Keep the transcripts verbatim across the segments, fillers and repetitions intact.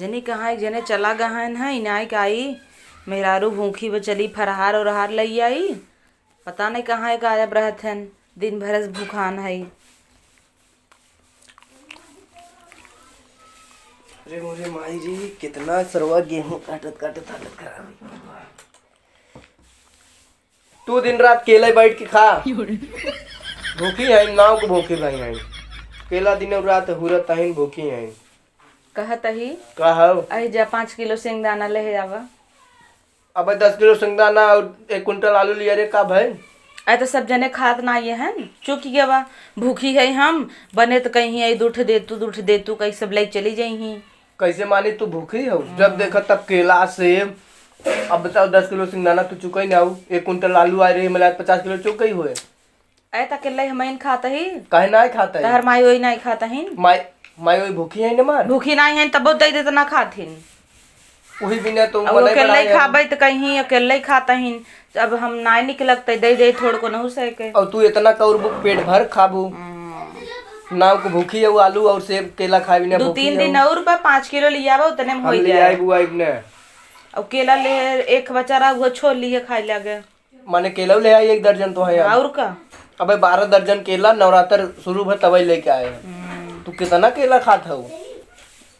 जनी कहाँ एक जने चला गहन है, इनाई का आई, मेहरारू भूखी बा, चली फरहार उरहार लई आई। पता नहीं कहाँ एक गायब रहत हन, दिन भर से भूखान है। अरे मोरे माई रे, कितना सरवा गेहूं काटत काटत हालत खराब है। तू दिन रात केले बैठ के खा। भूखी है, नाव को भूखी भाई है। केला दिन और रात हुरत तहिन भूखी है। कहत ही। का हव? अहि जा, पाँच किलो सिंगदाना ले आवा। अबे दस किलो सिंगदाना और एक कुंटल आलू लिया रे, का भाई? अरे तो सब जने खात ना ये है, चुक गया बा। भूखी है हम, बने तो कहीं आई, दूठ दे तू, दूठ दे तू, कहीं सब ले चली जाई ही। कैसे मानी तू भूखी हो? जब देखा तब केला, सेब। अब बताओ, दस किलो सिंगदाना तू चुकई ना हो, एक कुंटल आलू आए रही, मिला पचास किलो चुकई हुए। ऐ त अकेले हमइन खात ही। काहे नाय खात ही? तहर माई ओई नाय खात ही। माई, माई ओई भूखी है न मार? भूखी नाय है, तबो दे दे त ना खात ही। वही बिना तो अब मनई अकेले बढ़ाए ही हैं। खाबे त कहीं अकेले खात ही। अब हम नाय निकलत त दे दे थोड़ को नहु सह के। और तू इतना कौर बुक पेट भर खाबू। हम्म। नाव को भूखी है, वो आलू और सेब केला खाए बिना दो भूखी तीन है दिन वो। और बा, पाँच किलो लियावा, उतने में हम होई ले जाए। आए बुआ इतने। और केला ले एक बचा रहा, वो छोड़ लिए खाए लगे। माने केला ले आई एक दर्जन तो है यार। और का? अबे बारह दर्जन केला नवरात्र शुरू भर तबे लेके आए हैं। हम्म। तू कितना केला खात हऊ?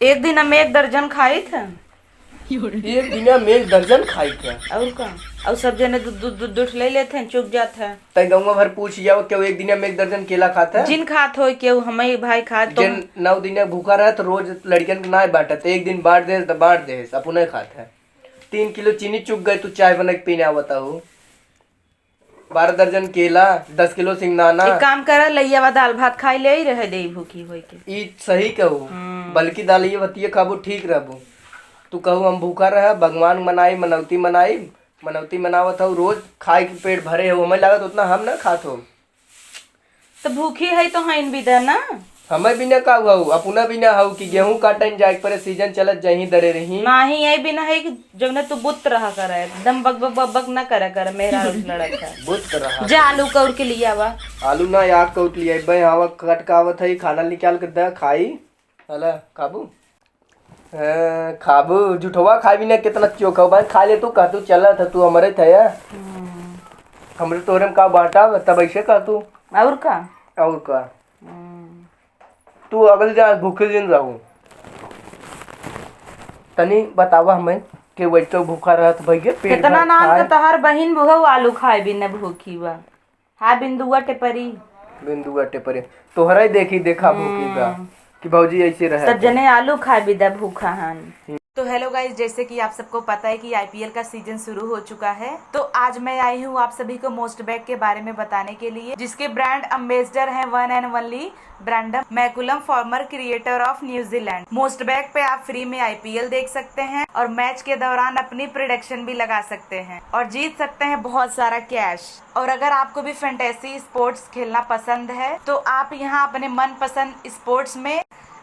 एक दिन हम एक दर्जन खाई थे। एक दिन हम एक दर्जन खाई थे। और का? और सब जने दू, दू, दू, दू ठो ले लेते हैं, चुक जात है। तै गौवा भर पूछ जाओ, क्यों एक दिन हम एक दर्जन केला खात है? जिन खात हो, क्यों हमें भाई खात तो जिन नौ दिन भूखा रहे तो रोज लड़कियन के ना बांटत, एक दिन बांट दे तो बांट दे, अपने खात है। तीन किलो चीनी चुक गए, तू चाय बना के पीने आवत हो। बारह दर्जन केला, दस किलो सिंगदाना। एक काम करा, लइयावा दाल भात खाई ले ही रहे दे भूखी होई के। ई सही कहू, हम्म। बल्कि दाल ये बतिये खाबू ठीक रहबू। तू कहू हम भूखा रह, भगवान मनाई, मनौती मनाई, मनौती मनावत हऊ, रोज खाए के पेट भरे हो, हमें लागत उतना हम ना खात हो। तो भूखी है तो हईन बिदा ना। हमें बिना का हऊ, अपना बिना हऊ कि गेहूं काटन जाए के परे, सीजन चलत जाही दरे रही। नाही, ये बिना है कि जब ना तू बुत रहा करे, एकदम बक बक बक बक ना करे करे, मेरा लड़त है। बुत रहा। जा आलू कौर के लिए आवा। आलू ना, आग कौर के लिए आवा, कटकावत है, खाना निकाल के दे, खाई। हला, काबू? ए, खाबू, झूठवा खाबी ना, कितना चोखा बा, खा ले तू, कह तू चलत है, तू हमरे थे। हम्म। हमरे तोरे में का बांटा, तब ऐसे कह तू। और का? और का? हम्म। तू अगल जा, भूखे दिन रहू। तनी बतावा हमें कि वैसे भूखा रहत भैया, पेट कितना भर नाम खाए। के तोहार बहिन बुढ़ऊ आलू खाए बिना भूखी बा। हाँ, बिंदुआ टेपरी। बिंदुआ टेपरी। तोहरा ही देखी देखा भूखी बा हम्म। कि भौजी ऐसे रहे सब थे। जने आलू खाए बिदा भूखा हन। तो हेलो गाइस, जैसे कि आप सबको पता है कि आईपीएल का सीजन शुरू हो चुका है, तो आज मैं आई हूँ आप सभी को मोस्ट बैग के बारे में बताने के लिए, जिसके ब्रांड एम्बेसडर हैं वन एंड ओनली ब्रांडम मैकुलम, former creator of New Zealand। मोस्ट बैग पे आप फ्री में आईपीएल देख सकते हैं और मैच के दौरान अपनी प्रेडिक्शन भी लगा सकते हैं और जीत सकते हैं बहुत सारा कैश। और अगर आपको भी फैंटेसी स्पोर्ट्स खेलना पसंद है तो आप यहाँ अपने मनपसंद स्पोर्ट्स में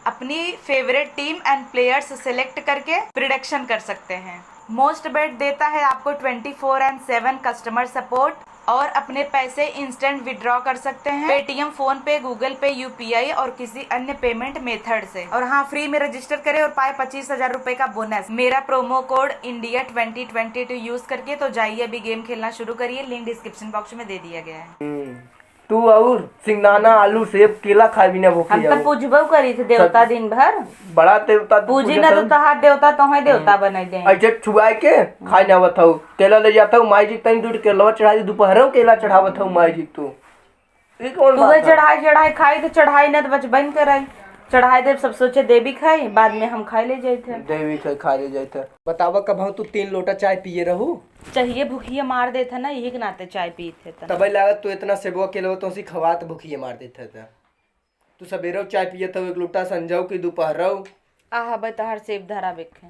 अपनी फेवरेट टीम एंड प्लेयर्स सेलेक्ट करके प्रेडिक्शन कर सकते हैं। मोस्ट बैग देता है आपको ट्वेंटी फ़ोर एंड सेवन कस्टमर सपोर्ट और अपने पैसे इंस्टेंट विड्रॉ कर सकते हैं पेटीएम, फोन पे, गूगल पे, यूपीआई और किसी अन्य पेमेंट मेथड से। और हाँ, फ्री में रजिस्टर करें और पाए पच्चीस हजार रुपए का बोनस मेरा प्रोमो कोड इंडिया ट्वेंटी ट्वेंटी टू यूज करके। तो जाइए अभी गेम खेलना शुरू करिए, लिंक डिस्क्रिप्शन बॉक्स में दे दिया गया है। हम्म। तू और सिंगदाना, आलू, सेब, केला खाए बिना भूखी हम तो जाओ। पूजबो करी थे देवता सब दिन भर। बड़ा देवता तू पूजी पूजत ना तो हऊ। तहार देवता तोहे देवता हम्म। बनाई दे। ऐसे छुआए के खाए ना आवत हऊ। केला ले जात हऊ, माई जी तनी दूर केलवा चढ़ाई, दोपहरों केला चढ़ावत हऊ माई जी तू। ई कौन तू बात है? चढ़ाई चढ़ाई खाई तो चढ़ाई ना तो बचबन करे। चढ़ाई देव सब सोचे देवी खाई, बाद में हम खाए ले जाइत है। देवी खाई, खा ले जाइत है। बतावा कब तू तीन लोटा चाय पिए रहू? चाहिए भूखिया मार देत है ना, यही के नाते चाय पीत है तना। तबे लागत तू इतना सेबवा केलवा तोसी खवात भूखिया मार देत है त। तू सबेरौ चाय पियत हौ एक लोटा, संझौ की दोपहरौ। आह, बे तोहार सेब धरा बेखे।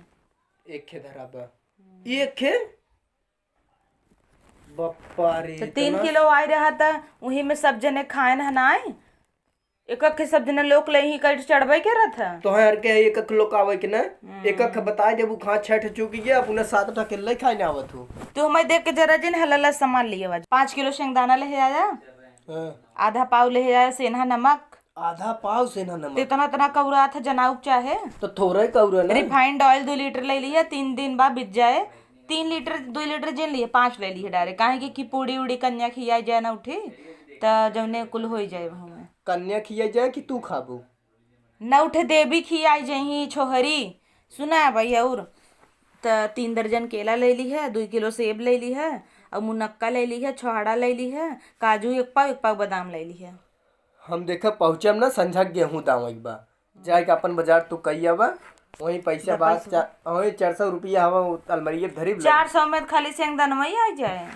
एक खे धरा बा। हम्म। एक खे? बप्पा रे, तो तीन इतना किलो आए रहा था, वही में सब जने खाए न हनाए। एक एक के सब जने लोक ले ही कट चढ़बे के रहत है। तो हर के एक एक लोक आवे के ना, हम्म। एक एक के बताए देबू, कहाँ छठ चुकी है, अपने सात ठा के ले खाए ना आवत हो। तू हमें देख के जरा जिन हलला सामान लिए आज। पाँच किलो शेंगदाना ले आया, हाँ। आधा पाव ले आया सेंधा नमक, आधा पाव से ना नमक। तो इतना, इतना कौरात है, जनाउक चाहे। तो थोड़ा ही कौरा ना। Refined oil दो लीटर ले लिहे, तीन दिन बाद बित जाए। तीन लीटर, दो लीटर जिन लिहे, पाँच ले लिहे direct। काहे कि, कि पूड़ी उड़ी कन्या खियाई जाए ना उठी, त जौने कुल होई जाए वहाँ में। कन्या खियाई जाए कि तू खाबू? न उठे देवी खियाई जइहीं छोहरी। सुना भाई, और त तीन दर्जन केला ले लिहे, दुई किलो सेब ले लिहे, और मुनक्का ले लिहे, छोहाड़ा ले लिहे, काजू एक पाव, एक पाव बादाम ले लिहे। हम देखा पहुँचब ना, संझा के गेहूँ दावैक बा, जाए के अपन बाजार तू कई आवा, वहीं पैसा जा बात पैसा। चा-, वहीं चार सौ रुपया हवा, वो अलमारिये धरी ला। चार सौ में खाली सेंगदनवा ही आ जाए।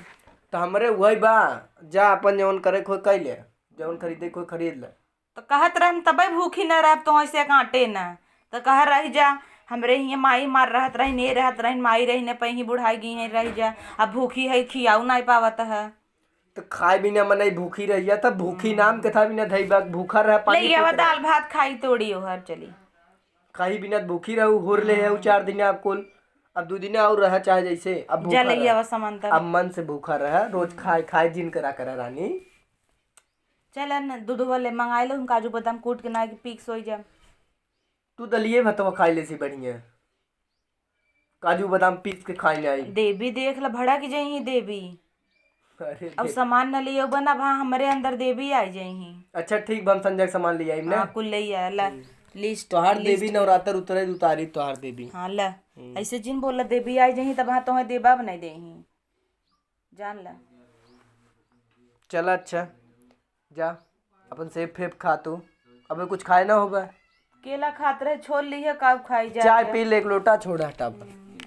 तो हमरे वही बा, जा अपन जौन करे खोई कई ले, जौन खरीदे खोई खरीद ले। तो कहत रहन तबे भूखी न रहब, तो ऐसे काटे न। तो कह रही जा, हमरे हियाँ माई मार रहत रहिन, ये रहत रहिन, माई रही न पही बुढ़ाई गई है, रही जा। अब भूखी है, खियाऊ नाई पावत है। तो खाए बिना मनई भूखी रहिया, तब भूखी नाम के था बिना धई बा, भूखा रह, पानी ले आवा पीत रह। दाल भात खाई तोड़ी ओहर चली। खाई बिना भूखी रहू, होर ले है उ चार दिन आप कुल, अब दू दिन और रह चाहे जैसे, अब जा भूखा ले रह। आवा सामान तब। अब मन से भूखा रह, रोज खाए, खाए जिन करा करा रानी। चल न, दूध वाले मंगाए लो, हम काजू बादाम कूट के ना के पी के सोई जाम। तू दलिए भतवा खाई लेसी बढ़िया, काजू बादाम पीस के खाई आई। देवी देख ल, भड़क जइहीं देवी। अरे अब देख। सामान न लियो बना, भा हमरे अंदर देवी आई जइहीं। अच्छा ठीक बा, हम संजय के सामान ले आई ना। हाँ, कुल ले आया, ला, हम्म। List, तोहार list। देवी नवरात्र उतरे उतारी तोहार देवी। हाँ, ला। हम्म। ऐसे जिन बोला देवी आई जइहीं, तब हाँ तोहे देबा बनाई देहीं। जान ला। चला अच्छा, जा, अपन सेब फेब खा तू। अबे कुछ खाए ना होबे। केला खात रहे, छोड़ लिहे, का खाई जा चाय के? पी ले, एक लोटा छोड़ हटाब। हम्म।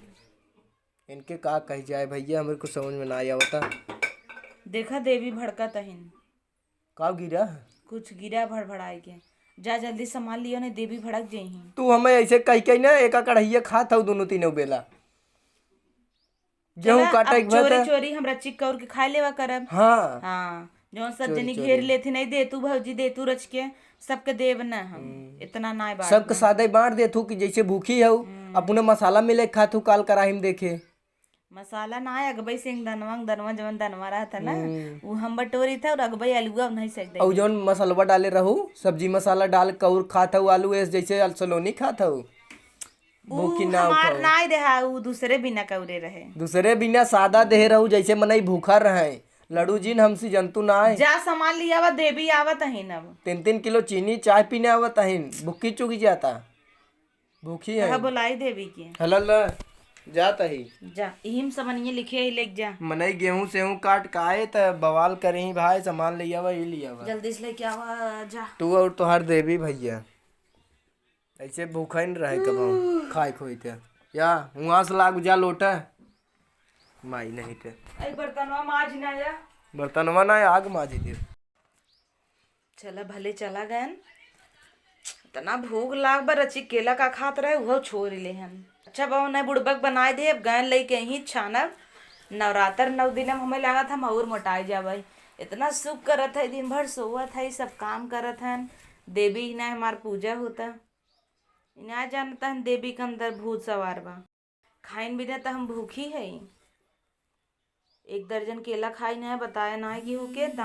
इनके का कही जाए भैया, हमरे कुछ समझ में ना आवता। देखा देवी भड़कत अहिन। का गिरा? कुछ गिरा भड़भड़ाए के। जा जल्दी सामान लियो, नहीं देवी भड़क जइहीं। तू हमें ऐसे कह के ना, एका कढ़ैया खात हऊ दोनों तीनों बेला। गेहूं चला, काटे अब के बाद चोरी चोरी हमरा चिक्का उर के खाए लेवा करब। हाँ। हाँ, जौन सब चोरी जनी चोरी। घेर लेथी, "नहीं दे तू भौजी, दे तू रच के, सबके देब ना हम।" हम्म। इतना ना बात सबके ना। सादे बांट देथू कि जैसे भूखी हऊ, हम्म। अपने मसाला मिले खाथू काल कराही में देखे। मसाला ना है, अगबई सेंगदनवा, दनवा जवन दनवा रहत है ना, हम्म। उ हम बटोरी था और अगबई अलुआ नहीं सेक दे। और जौन मसलवा डाले रहू, सब्जी मसाला डाल कौर खात हऊ, आलू ऐस जैसे सलोनी खात हऊ। उ भूखी ना हमार उठाओ। नाय देहा, उ दूसरे बिना कौरे रहे। दूसरे बिना सादा देहे रहू, जैसे मनई भूखा रहे। लड़ू जिन हमसे जंतु ना आए। जा सामान लियावा, देवी आवत अहिन अब। तीन तीन किलो चीनी, चाय पीने आवत अहिन। भूखी चुकी जाता। भूखी कहा है। बोलाई देवी के। हला ला, जात अही। जा, इही में समनिये लिखे ही लेके जा। मनई गेहूं सेहूं काट के आए त बवाल करही भाई, सामान लियावा, ई लियावा। जल्दी से लेके आवा, जा। तू और तोहार देवी भैया। ऐसे भूखा ही न रहे कबहूँ, खाए खोई के। या, हुआं से लाग जा लोटा। माई नहीं ते। आई बर्तनवा माज ना या। बर्तनवा ना, आग माजी दे। चला भले चला गयन। इतना भूख लाग बा, रची केला का खात रहे, उहो छोड़ ले हन। अच्छा बाबू, नहीं बुड़बक बनाए दे, अब गयन लइके ही छानब। नवरात्र नौ दिन में हमें लागत हम और मोटाए जाबे। इतना सुख करत है, दिन भर सोवत है, सब काम करत हन। देवी ही ना हमार पूजा होता। ई ना जानत हन देवी के अंदर भूत सवार बा। खाइन बिना त हम भूखी हई। एक दर्जन केला खाई ना, बताया ना कि होके।